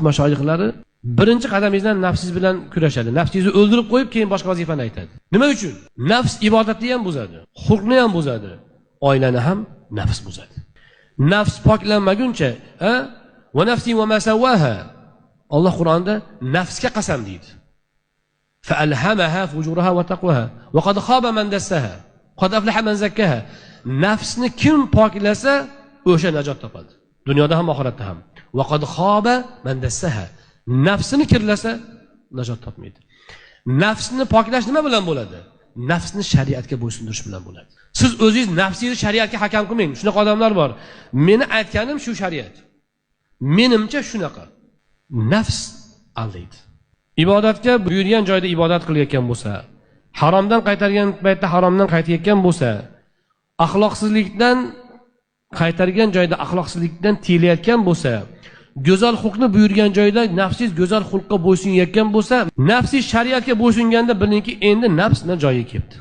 Mashoyixlari birinchi qadamingizdan nafsingiz bilan kurashadi. Nafsingizni o'ldirib qo'yib, keyin boshqa vazifani aytadi. Nima uchun? Nafs ibodatni ham buzadi, xulqni ham buzadi, oilani ham nafs buzadi. Nafs poklanmaguncha, va nafsi va ma sawaha. Alloh Qur'onda nafsga qasam deydi. Fa alhamaha fujuraha va taqwaha va qad khaba man dassaha qad aflaha man zakkaha. Nafsni kim poklasa, o'sha najot topadi. Dunyoda ham, oxiratda ham. Va qad khaba man dassaha. Nafsini kirlasa najot topmaydi. Nafsni poklash nima bilan bo'ladi? Nafsni shariatga bo'ysundirish bilan bo'ladi. Siz o'zingiz nafsingizni shariatga hakam qilmang. Shunaqa odamlar bor. Meni aytganim shu shariat. Menimcha shunaqa. Nafs aldaydi. Ibodatga buyurgan joyda ibodat qilayotgan bo'lsa, haromdan qaytargan paytda haromdan qaytayotgan bo'lsa, axloqsizlikdan qaytargan joyda axloqsizlikdan tiyilayotgan bo'lsa, go'zal xulqni buyurgan joyda nafsingiz go'zal xulqqa bo'ysunayotgan bo'lsa, nafsingiz shariatga bo'ysunganda bilingki, endi nafs bilan joyiga kelibdi.